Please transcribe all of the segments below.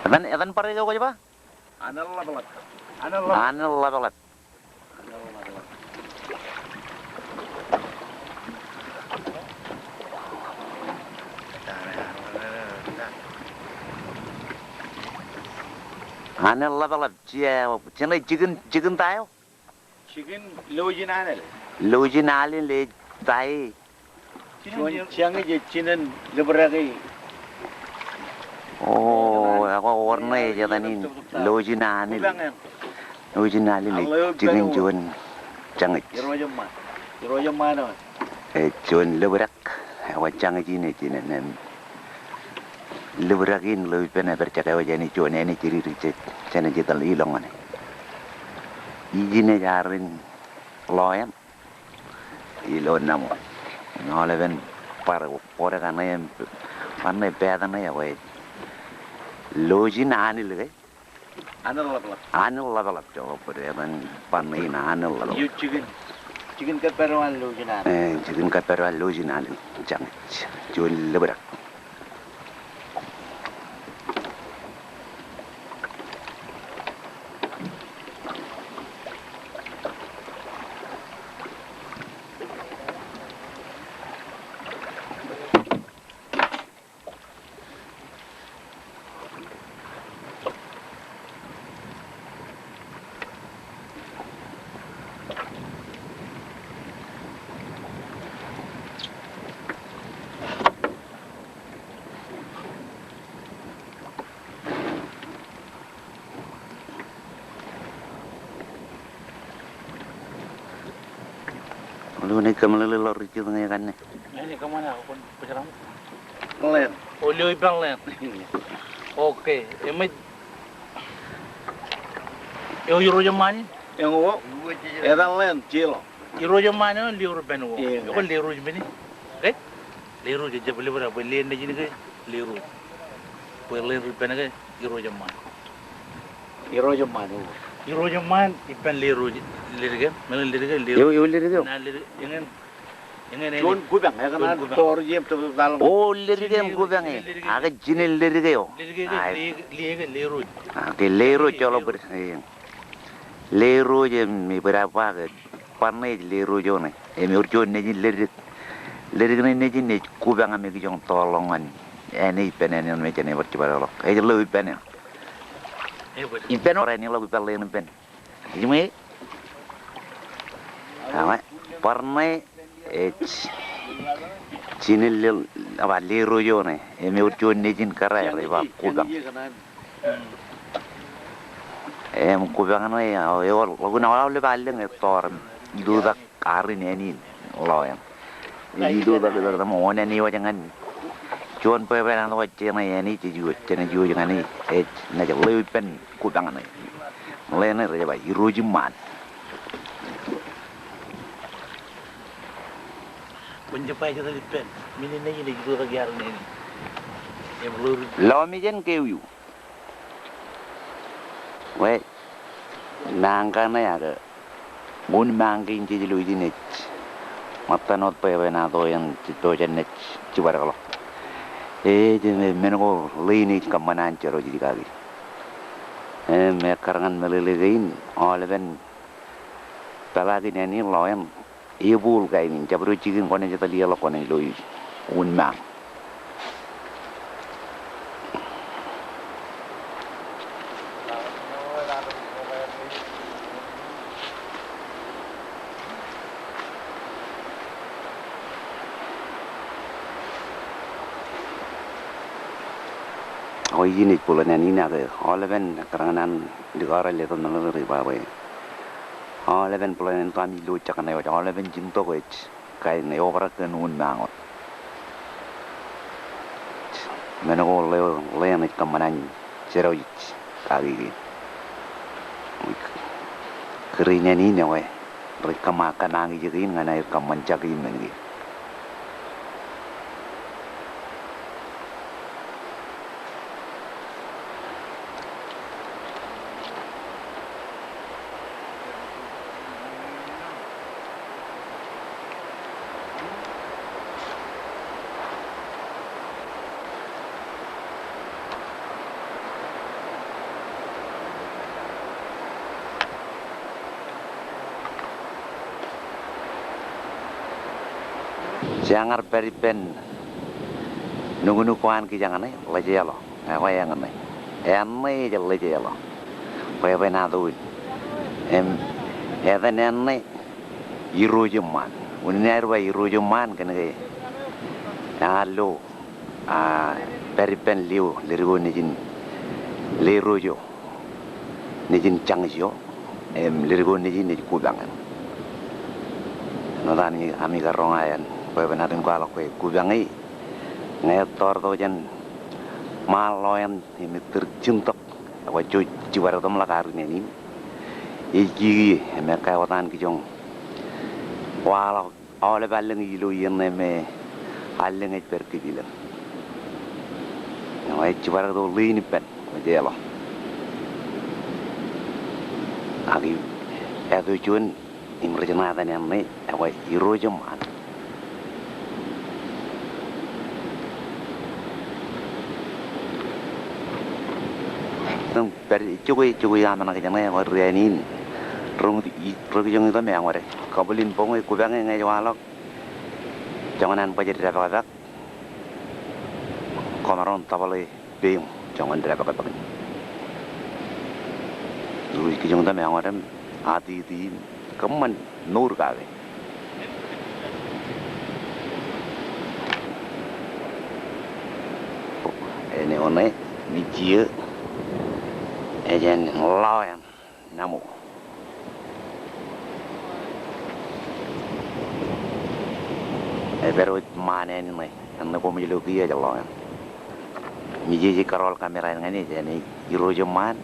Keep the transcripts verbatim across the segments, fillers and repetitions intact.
Etan, etan bar eo kwōj ba? Anelḷapḷap. Anelḷapḷap. Anelḷapḷap. Anelḷapḷap, je, jenaaj jikin, jikin ta eo? Jikin Lojin Anil. Lojin Anil ej ta e. Juon jañij ej jinen Libdaki. O, ekwe wōr ṇe ej etan in Lojin Anil. Lojin Anil ej jikin juon jañij. Irooj eṃṃan. Irooj eṃṃan eo. Ej juon Libdak, ekwe jañij in ej jinen, em, Libdak in ḷeo ippān epād jekwe eo jān juon āne jidikdik jān, jān ej etal ilọk ñan e. Ijin ej arrin ḷọk eṇ ilo Naṃo. Aolepen bar, bōd kaṇe, bar ṇe, pād ṇe ekwe Lojin Anil ke? Anelḷapḷap. Anelḷapḷap, joḷọk bōd, etan bar ṇe in Anelḷapḷap. Eo jikin, jikin kōppād eo an Lojin Anil. E, jikin kōppād eo an Lojin Anil. Jañij. Juon Libdak. Ḷeo, enaaj kōmeḷeḷe ḷọk ri jet ñe ekanooj. Ñe kōṃṃan ak kwōn bōjrak. Ḷeeṇ. O, lio ippān ḷeeṇ. Okay, eṃōj. Eo irooj eṃṃaan in? Eño. Etan ḷeeṇ, jeḷā. Irooj eṃṃaan eo, lio ri ippān eo. Eo, ekwe lio irooj ippān e. Okay? Lio irooj, ejjab Libdak, bwe lien nejin ke lio irooj. Bwe ḷeeṇ ri ippān ke irooj eṃṃaan. Irooj eṃṃaan, o. Irooj eṃṃaan ippān lio irooj, Ledik e, meḷeḷe Ledik e, lio. Eo, eo Ledik eo. Ñan Ledik, eñin, eñin, juon kupañ, ekōṇaan, juon kupañ. Tor jeiū im tōpar ḷọk. O, Ledik e im kupañ e. Ak jinen Ledik eo. Ledik e, ai. Lio, lio ke lio irooj. Ak lio irooj, joḷọk bōd, e. Lio irooj im bōd eo ba ke bar ṇe ej lio irooj eo ṇe. Im ewōr juon nejin Ledik. Ledik ṇe nejin ej kupañ im ekijoñ toorḷọk ñan āne ippān āne eo me jenaaj bar jibadekḷọk. Ej ḷeo ippān eo. Ippān eo, bar āne ḷọk ippān ḷeeṇ ippān. Ej ṃōj. Aṃe, bar ṇe ej jinen lio, bar lio irooj eo ṇe. Im ewōr juon nejin kōrā rej ba kupañ. Im kupañ ṇe, eo, ḷọk in aolep allōñ ettoor im itoitak arrin āne in ḷọk eṇ. Im itoitak, itoitak im wōn āne wōj ñan juon bwebwenato wōj jenaaj āne jej wōj, jenaaj wōj ñan e, ej naaj ḷeo ippān kupañ ṇe. Ḷeeṇ ṇe rej ba irooj eṃṃaan. Kwōn jab ba ej etal ippān, men in nejin ej itoitak arrin āne in. Im ḷeo ri. Lọmijān ke ewi. Wōj, naan kaṇe ak wōnṃaan kein jej lo ijin ej ṃōttan wōt bwebwenato eṇ jej pojak naaj jibadekḷọk. Ej, men ko ḷein ej kōṃṃan an jerawiwi kaki. Im ekkar ñan meḷeḷe kein, aolepen peḷaakin āne in ḷọk eṇ. Ebuul kain in, jabdewōt jikin kwōnaaj etal ie ḷọk kwōnaaj lo ij wōnṃaan. O, ijin ej bōlen āne in ak aolepen ekkar ñan an likao rej letok meḷeḷe rej ba bwe aolepen bōlen āne in, tami lo jekōṇe wōj, aolepen jimtok ej kain eo obrak kōn wōnṃaan wōt. Men ko ḷeo, ḷeeṇ ej kōṃṃan an jerawiwi kaki kein. Kūr in āne in eo ej rej kōṃṃan, kōṃṃan ije kein ñan aer kōṃṃan jak in men kein. Jeañ ar pād ippān nuknuk ko an kijeñ ṇe, Ḷōjeḷọ. Ekwe eñṇe. Eñṇe ej Ḷōjeḷọ. Bwebwenato in. Im etan eñṇe Irooj eṃṃaan. Unin aer ba Irooj eṃṃaan kōnke ear lo, a, pād ippān lio ledik eo nejin Lerooj eo, nejin Jañis eo, im ledik eo nejin ej Kupañ. Āinwōt ami, ami karoñ an bwebwenato in kwaḷọk bwe Kupañ e, ñe ettoortok jān ṃaanḷọk eṇ im ettōr jintōk, ekwe ej jibadektok im ḷak arrin ānin. Ej kikiiō im ekkā wōt an kijoñ waḷọk aolep allōñ ilo iien ṇe me allōñ ej pād kipilōñ. Ñe ej jibadektok ḷein ippān Ḷōjeḷọ. Ak ij eto juon im ri-jinaten eṇ ṇe, ekwe Irooj eṃṃaan. Im pād ijoko, ijoko aṃ naaj kōṇe, ekwe ri ānin, ri-, ri-, ri-kijoñ itok im eọñōde. Kabwilin boñ e Kupañ e ñe ej waḷọk joñan an bajjek dāpakpak. Kwōmaroñ tōpale peiṃ joñan dāpakpak in. Ri-, ri-kijoñ itok im eọñōde im atiiti im kōṃṃan mour kake. Āinwōt ṇe, mijjien eo ej en ḷọk eṇ. Namo. Ej pād wōt ṃaan ānin ṇe, ānin ṇe koṃij lo kiiō ej ḷọk eṇ. Mijjien ej karool kamera in ñan e, ej ānin Irooj eṃṃaan.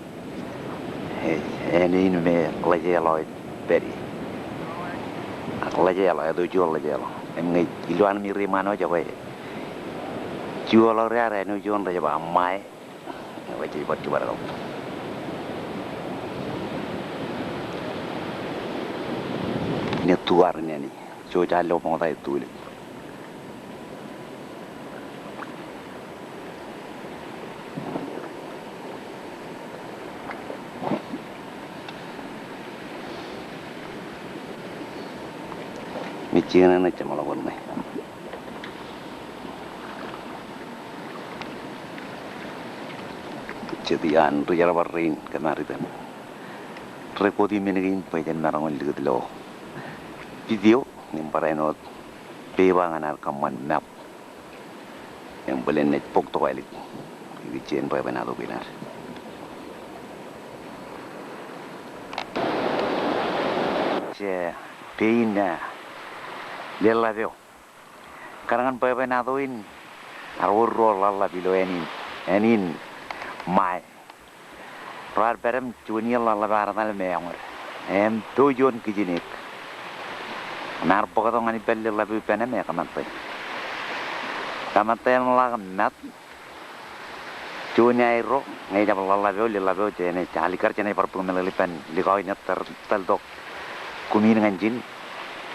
Ej ānin me Ḷōjeḷọ ej pād ie. Ak Ḷōjeḷọ, eto juon Ḷōjeḷọ. Im ñe ilo an mi ri ṃaan wōj, ekwe juon ḷọk ri-ad, āinwōt juon rej ba Ṃae. Ekwe jej bar jibadektok. Āinwōt tu arrin āne, jouj ilo ṃokta ettoḷọk. Mijjien eo ej jeṃḷọk wōt ṇe. Jet iaan ri-jerbal rein kōm ar itan. Rekoti men kein bwe jen maroñ in likūt ilo video im barāinwōt peba ñan ad kōṃṃan map. Im bōlen ej bōk tokālik. Ikijjien bwebwenato kein ad. Ej pein, a, leḷḷap eo. Kar ñan bwebwenato in, ear wōr ruo ḷaḷḷap ilo ānin, ānin Ṃae. Ro ar pād im juon iien ḷaḷḷap ear etal im eọñōd. Im to juon kijenek. Im ear bōktok ñan ippān leḷḷap eo ippān im ekōṃṃan. Kōṃṃan im ḷak mat. Juon iaerro, ñe ejjab ḷaḷḷap eo, leḷḷap eo, jenaaj alikkar jenaaj bar bōk meḷeḷe ippān likao in ettōr, tōltok kumin ñan ijin.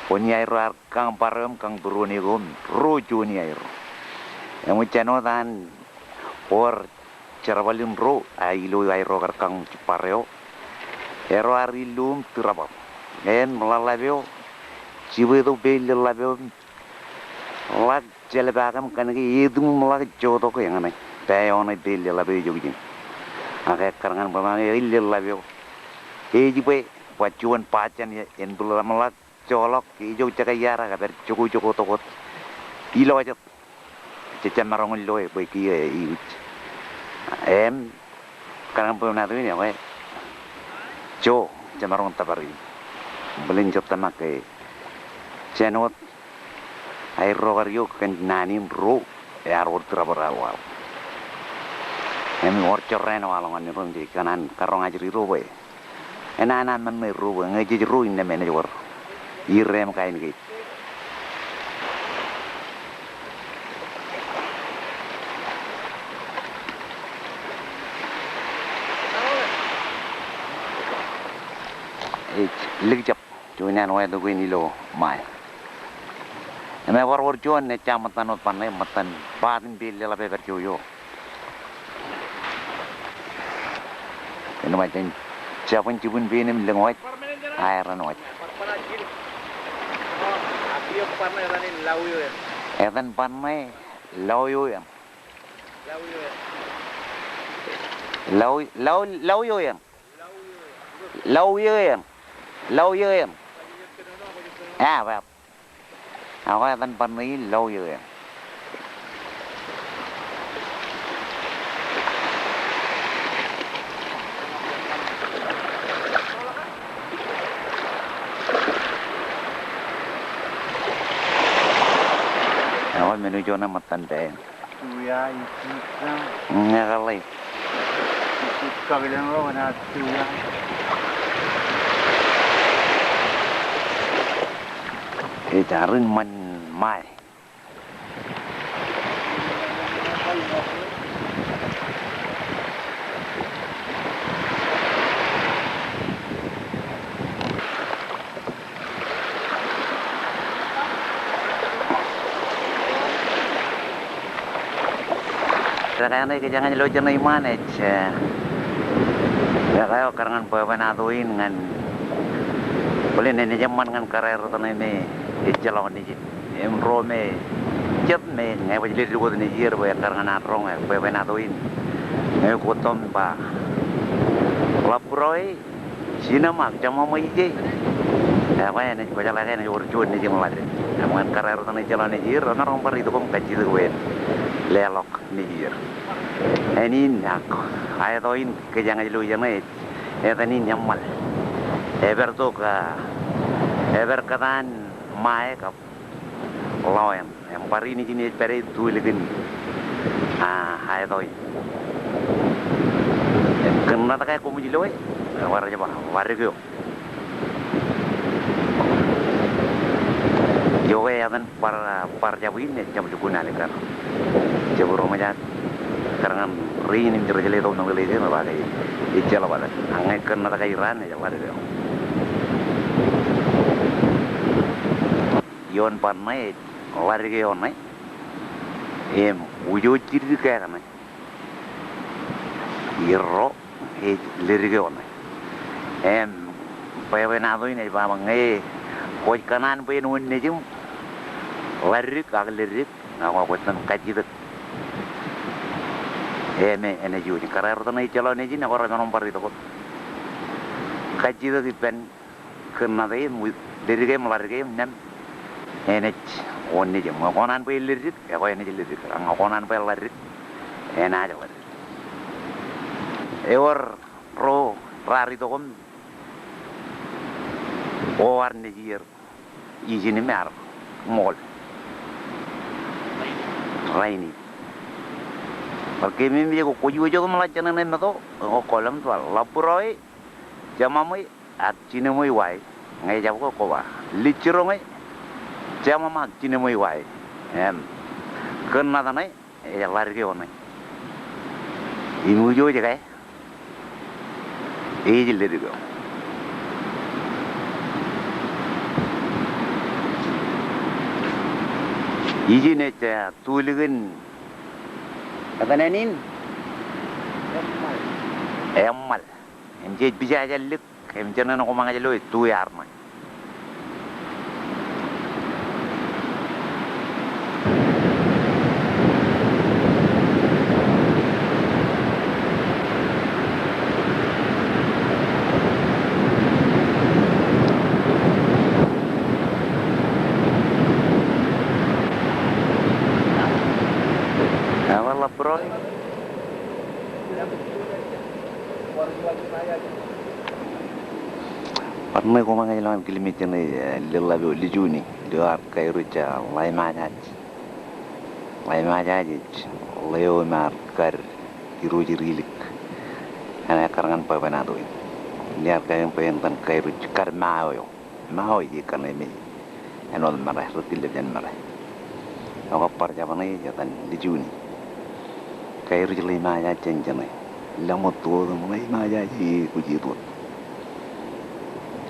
Juon iaerro ear kañ barreo im kañ būruon eo im ruo juon iaerro. Eṃōj jān wōt an wōr jerbal in ruo, a ilo aerro kar kañ barreo. Erro ear illu im tūrabōt. Im ḷaḷḷap eo, jibwe tok pein leḷḷap eo im ḷak jeḷā baakem kōnke etum im ḷak jotok eñṇe. Pā eo ṇe pein leḷḷap eo ejokjin. Ak ekkar ñan bwe ṃaan eo ej leḷḷap eo. Ej jibwe, ba juon bajjān en bōlōḷ im ḷak joḷọk, ejok jekaiaar ak epād jokjoktok wōt ilo jet. Jejjab maroñ in loe bwe kiiō e iwōj. Im kar ñan bwebwenato in, ekwe, jo jemaroñ tōpar in. Bōlen jet tōmak ke jān wōt aerro kar iiō kōn naan in ruo, ear wōr tūrabōt ear waḷọk. Im wōr jorrāān waḷọk ñan irooj, ikōṇaan karoñ ajri ro bwe enana men ṇe ruo bwe ñe jej ruo innām enaaj wōr irre im kain kein. Ej likjab juon iaan wātok kein ilo Ṃae. Im ebar wōr juon ejja ṃōttan wōt bar ṇe, ṃōttan paat in pein leḷḷap eo epād jojo. Āinwōt jen jabōn jibwin pein im lōñ waj, aer āinwōt. Etan bar ṇe Lauyoeñ. Lau, Lau, Lauyoeñ. Lauyoeñ. Lauyoeñ. Ā, ba. Ak etan bar ṇe in Lauyoeñ. Ak men eo juon eo ṃōttan pāāñ. Tuia, ij ij ij. Ñe kale. Ij ij kakilen ro kōn ad tuia. Ej arin ṃan ṃae. Ri kaiñe kōjeañ ilo jeṇe iṃaan ej, eh, ri kaiñe kar ñan bwebwenato in ñan bōlen enaaj eṃṃan ñan kōrā erot ṇe me ejjeḷọk nejin. Im ro me jet me ñe baj ledik wōt nejier bwe ekkar ñan ad roñ, eh, bwebwenato in. Ñe kwōj tok im ba ḷap būruō e, jinem ak jeṃaṃ eo ije. Ekwe enaaj kwōjeḷā ke enaaj wōr juon nejin ḷaddik. Im ñan kōrā erot ṇe ejjeḷọk nejier, emaroñ bar itok im kajjitōk bwe en leḷọk nejier. Eñin ak aeto in kōjeañ ilo ijeṇe ej etan in eṃṃal. Epād tok, ah, epād kōtaan ṃae kab ḷọeṇ. Im bar in ijin ej pād e tulikin, ah, aeto in. Im kōnnad ke koṃij lo e, ewōr ej ba ḷadik eo. Iọkwe etan bar, bar jab in ej jab lukkuun alikkar. Jab ro ṃōj ad kar ñan ri in im jero jeḷā tok meḷeḷe ijin rej ba ke ejjeḷọk ḷadik. Ak ñe kōnnad ke iraan ej ḷadik eo. Ioon bar ṇe ej ḷadik eo ṇe. Im wūjo jidik ke ṇe. Irro ej ledik eo ṇe. Im bwebwenato in ej ba ñe kwōj kōṇaan bwe en wōn nejin ḷaddik ak ledik, ak kwōj itōn kajjitōk. Im enaaj wōj kōrā erot ṇe ejjeḷọk nejin, ak emaroñ bar itok wōt. Kajjitōk ippān kōnnad e im ledik e im ḷadik e im naan enaaj wōn nejin. Ñe kwō kōṇaan bwe en ledik, ekwe enaaj ledik. Ak ñe kwō kōṇaan bwe en ḷaddik, enaaj ḷaddik. Ewōr ro raar itok im wōr nejier ijin im ear ṃool rainin. Bar keememej ke kwōj wōj wōt im ḷak jeṇe ṇe meto, kwō kōḷḷap im ba ḷap būruō e, jeṃaṃ e, ak jinem eo ej wa e. Ñe ejab ke kwō ba lijjiroñ e, jeṃaṃ ak jinem eo ej wa e. Im kōnnad ṇe ej ḷadik eo ṇe. Im wūjooj ke ej ledik eo. Ijin ej, eh, tulikin etan in eṃṃal. Im jej pija jān lik. Im jeṇe ṇe koṃ ñe ej lo ej tuiar ṇe. Bar ṇe koṃ ñe ej lo ñan kilomita ṇe, eh, leḷḷap eo Lijuni, ilo ad kairuj, eh, Ḷaimajaj. Ḷaimajaj ej ḷeo im ear kar irooj ri-ilik. Enaaj kar ñan bwebwenato in. Im ear kar bwe en itōn kairuj kar Mao eo. Mao ej ekkar ṇe me āinwōt Mare, rej killep jān Mare. Ak bar jab ṇe ej etan Lijuni. Kairuj Ḷaimajaj jān jeṇe. Ḷōmṇak wōt im Ḷaimajaj ej kwōj itok wōt.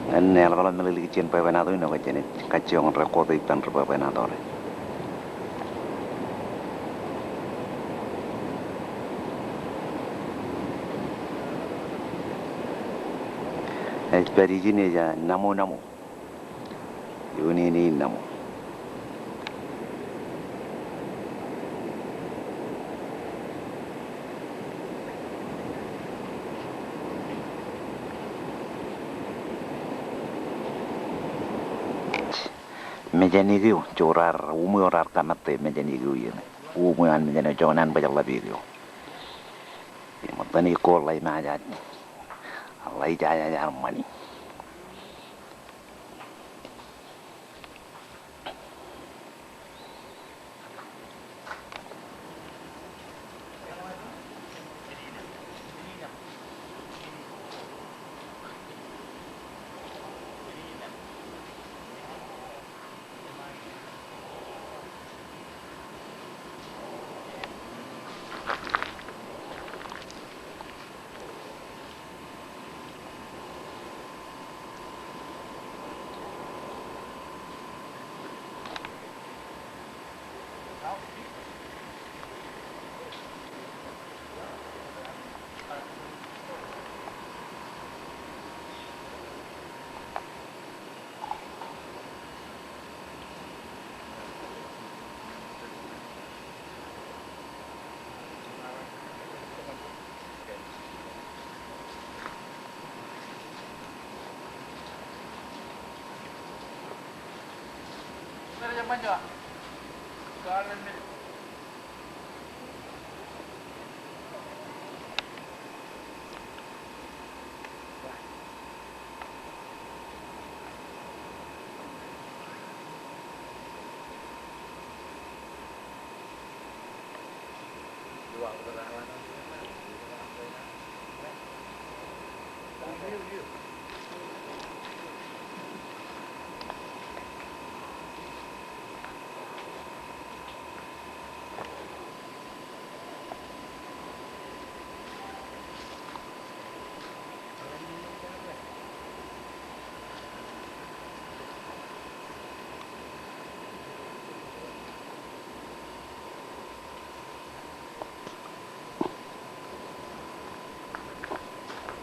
Ñan eḷap ḷọk meḷeḷe ikijjien bwebwenato in, ak jenaaj kajjioñ record e ippān ri bwebwenato ro. Ej pād ijin ej, ah, Namu Namu. Iunin in Namu. Mejān ekeo, joraar, ume eo raar kamātte mejān ekeo iien. Ume eo an mejān eo, juon an bwe ḷap ekeo. Im ṃōttan ekwe ḷai Ṃajeḷ. Ḷai jaja ear ṃani.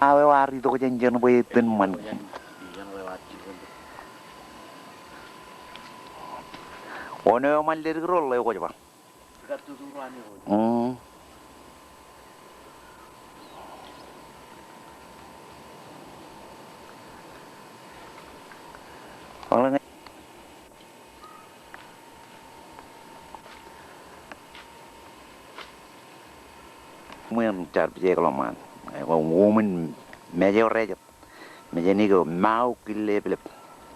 Aō, ear itok jān iien bwe iten ṃan. Wōn eo eṃṃan ledik ro ḷeo kwōj ba? Mm. Ṃwiin jar pije ekḷọk ṃaan. Ekwe, umen mej eo rejet. Mejān ekwe, Mao Killeplep.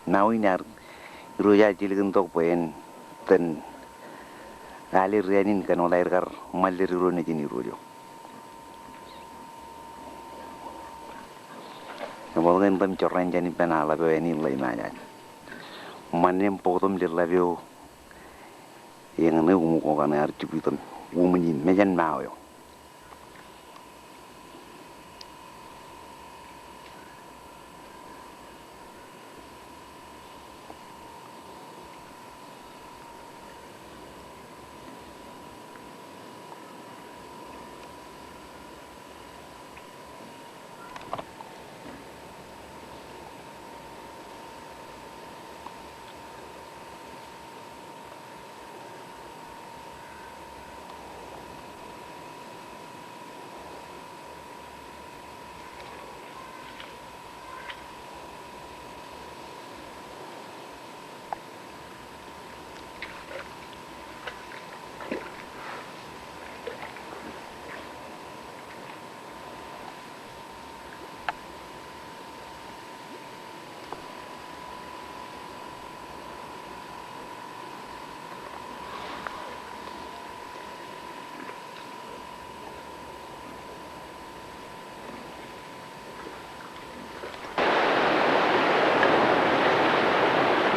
Mao in ear, Irooj ear jilkintok bwe en itōn lale ri-an in kōn wōt aer kar ṃan ledik ro nejin Irooj eo. Ebar kōn itam jorrāān jān ippān aḷap eo āne in ḷe Ṃajeḷ. Ṃan im bōktok im leḷḷap eo. Eñin eo uṃ ko kaṇe ear jibwitōn uṃwin in mejān Mao eo.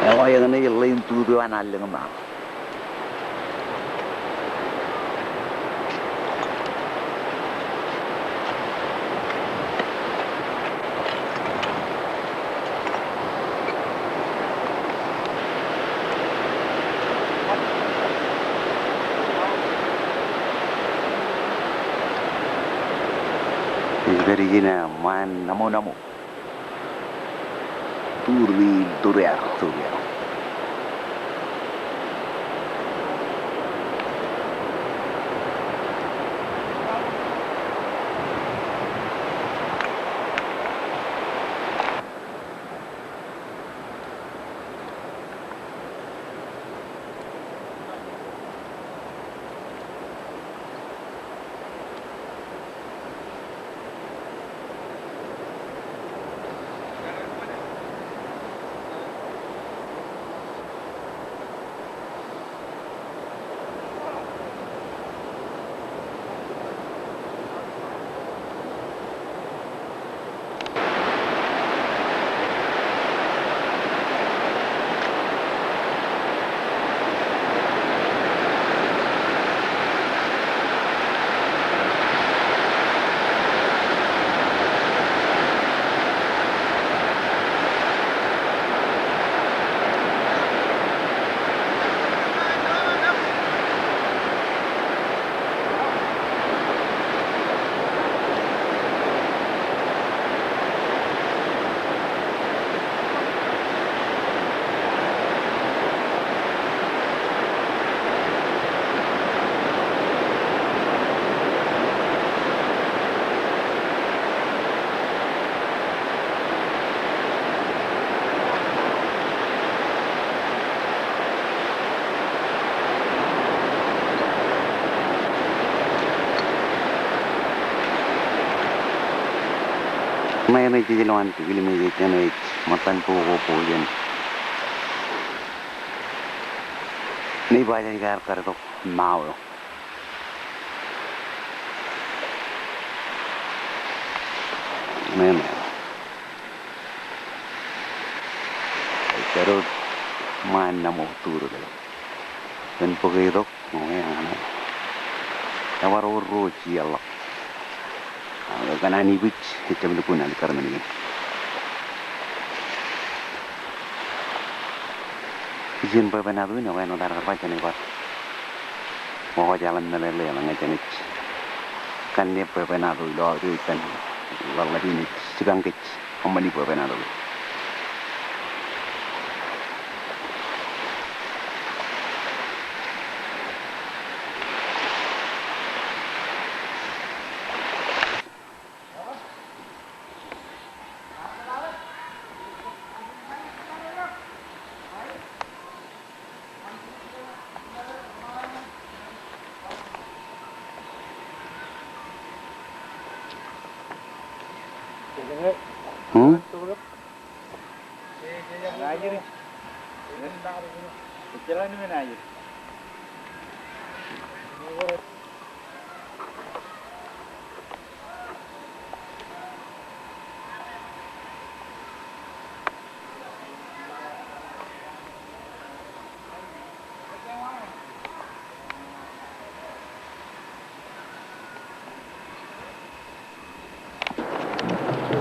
Ekwe, eñin ej ḷein tutu eo an allōñ eo aṃ. Ij pād ijin ṃaan namo-namo. Tūr ri tūr ear, tūr ear. Ṇe ṇe jej lowaan tikil me jej jeṇe ej ṃōttan bōk bōk jān. Ṇe ij ba jān kar kar tok mao eo. Ṇe ṇe. Ej jaro ṃaan ṇa ṃoktūr ke. Kōn bōk e tok. Ebar wōr ro jiaḷḷọk. Ak kōn an ipij ejjab lukkuun alikkar men kein. Ijin bwebwenato in ekwe āinwōt ad kar ba jān ej bar. Ṃokta eḷap meḷeḷe eḷaññe jān ej. Kanniōk bwebwenato ilo aō eo ippān ḷōḷḷap in ej jikañ kōj. Kōṃṃani bwebwenato in. Hmm?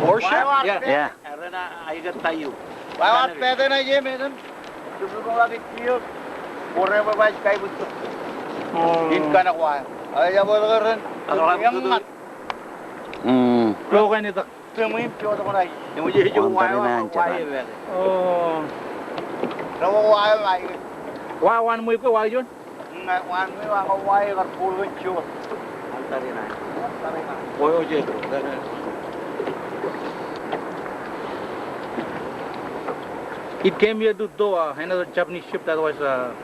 Worship? Yeah. Yeah. Ren aikuj ta eo. Wāween pād eṇ aje, men in. Jibukọk ak ijjiō. Forever ba ej kaibwittok. Oh. In kaṇak wa. Ej jab ḷọk ren. Ak ḷọk ren. Mm. Ḷọk ren itok. Tōmwin jotok ṇa. Eṃōj ej wa eo an Japan. Oh. Ro wa eo ṇa. Wa eo an ṃweiuk ke wa eo juon? Ña, wa eo an ṃweiuk, wa eo kar bōl kōn jotok. It came here to tow, uh, another Japanese ship that was, uh,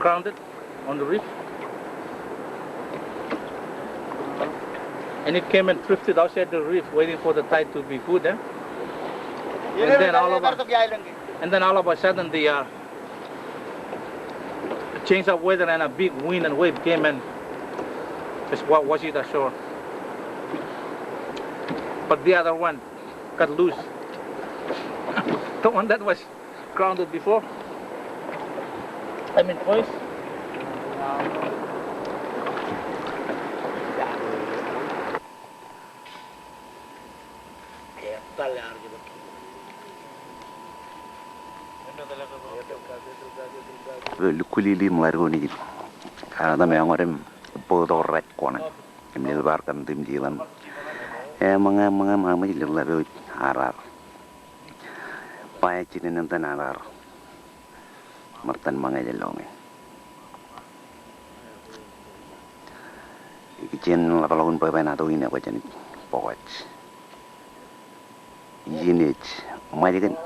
grounded on the reef. And it came and drifted outside the reef, waiting for the tide to be good, eh? And then all of a, and then all of a sudden, the, uh, change of weather and a big wind and wave came and just wa-, washed it ashore. But the other one got loose. The one that was grounded before. I mean, first. Lukkuun lili im ḷadik ko nejin. Kar tōm eñotem bōktok raj kona im lelbar kōn tōm jilan. Eṃōñ, eṃōñ, eṃōñ, eṃōñ, lelbar eo arar. Ba ej jinen etan arar. Ṃōttan ṃōñā jān lọñe. Ikijjien ḷapḷọk in bwebwenato in ekwe jān ej bōk waj. Ijin ej ṃajeḷ kōn.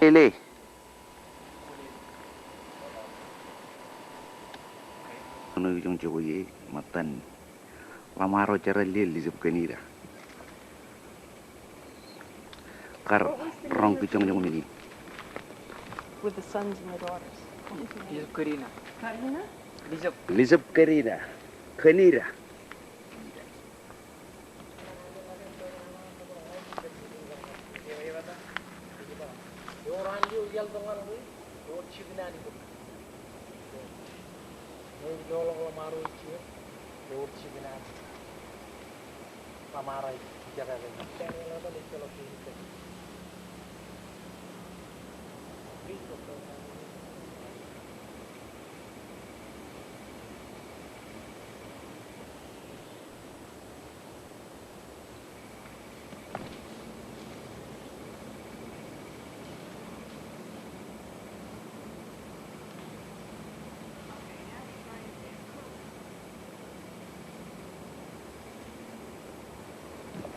Ele. Āinwōt ijoñ jokwe ie, ṃōttan ḷōṃaro jeran ḷe Lijab Kanida. Kar roñ kijoñjoñ men in. With the sons and the daughters. Lijab Karina. Karina? Lijab. Lijab Karina. Kanida.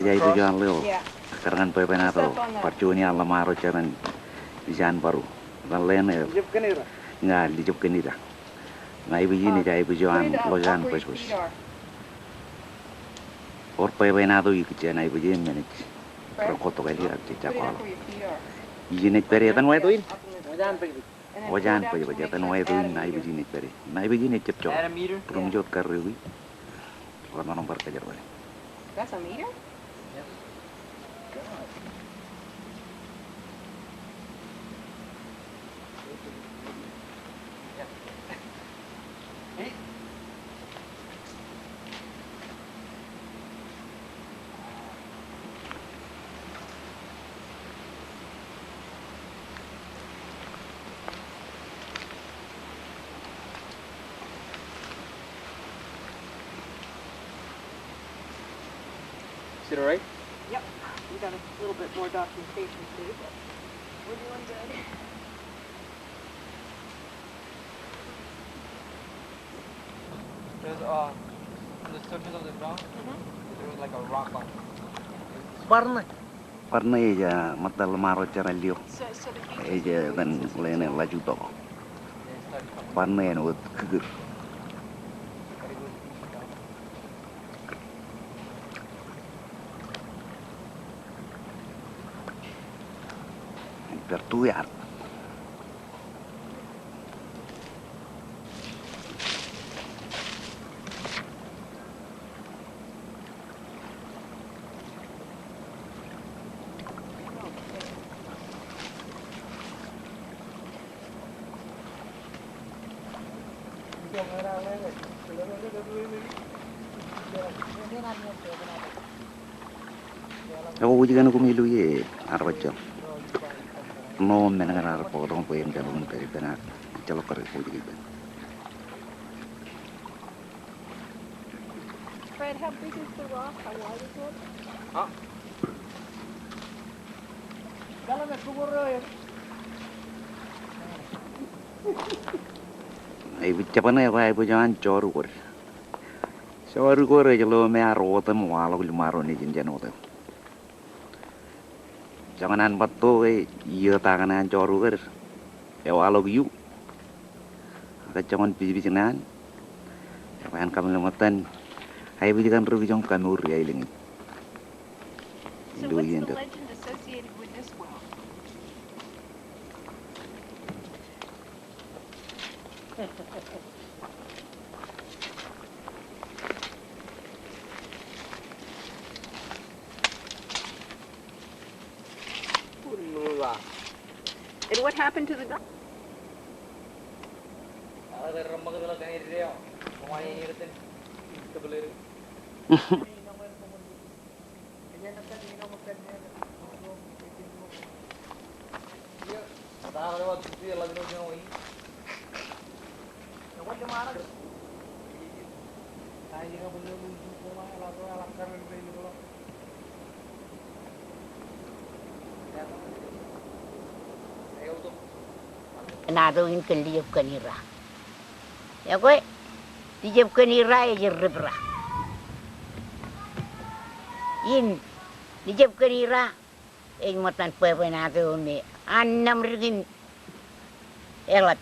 Ej aiboojoj an ḷeo. Yeah. Kōrā ñan bwebwenato bar juon iar ḷōṃaro jabōn ijaan baru. Etan ḷeeṇ e. Lijab Kenira. Ña Lijab Kenira. Ña aibōj in ej aiboojoj an ḷojaan bwesbwes. Wōr bwebwenato ikijjien aiboojoj e men ej. Bar kottok ālikin ak jejjab kwaḷọk. Ijin ej pād e etan wāto in. Wōj an bwebwes, etan wāto in, aiboojin ej pād e. Aiboojin ej jab joḷọk. Add a meter? Ri-kōmij wōt karreoiki. Ḷōmṇak bar kōjerbale. That's a meter? Yep. God. Is it all right? Yep. We got a little bit more documentation today, but we're doing good. There's, uh, on the surface of the ground, mm-hmm, there was, like, a rock on it. Bar ṇe. Bar ṇe ej, ah, ṃōttan ḷōṃaro jeran lio. So, so the beach is, ej, ah, very etan sensitive ḷeeṇ e to ḷajutọk. Bar ṇe āinwōt kūkūr. But it was beached out. Ej pād tu iar. Ekwe, wūjkān koṃ ilo ie ear bajjek. Ṇo men kaṇ ear bōktok bwe en pād ilo ippān ak ejjeḷọk kar wūjke ippān. Fred, how big is the rock? How wide is it? Huh? Ej jab ṇe ekwe aiboojoj an jọọr ukōd. Jọọr ukōd ej ḷeo me ear otem waḷọk liṃaro nejin jān otem. Joñan an bar tok e, iiō ta kaṇe an jọọr ukōd, ewaḷọk iu. Ak joñan pijpij ṇe an, ekwe an kaṃṃool ṃōttan aiboojoj an ri-kijoñ kamour ri aelōñ in. So what's the legend associated with this well? And what happened to the guy? Nato in kōn Lijab Kenira. Ekwe, Lijab Kenira ej ripra. In Lijab Kenira ej ṃōttan bwebwenato eo me an naṃdik in eḷap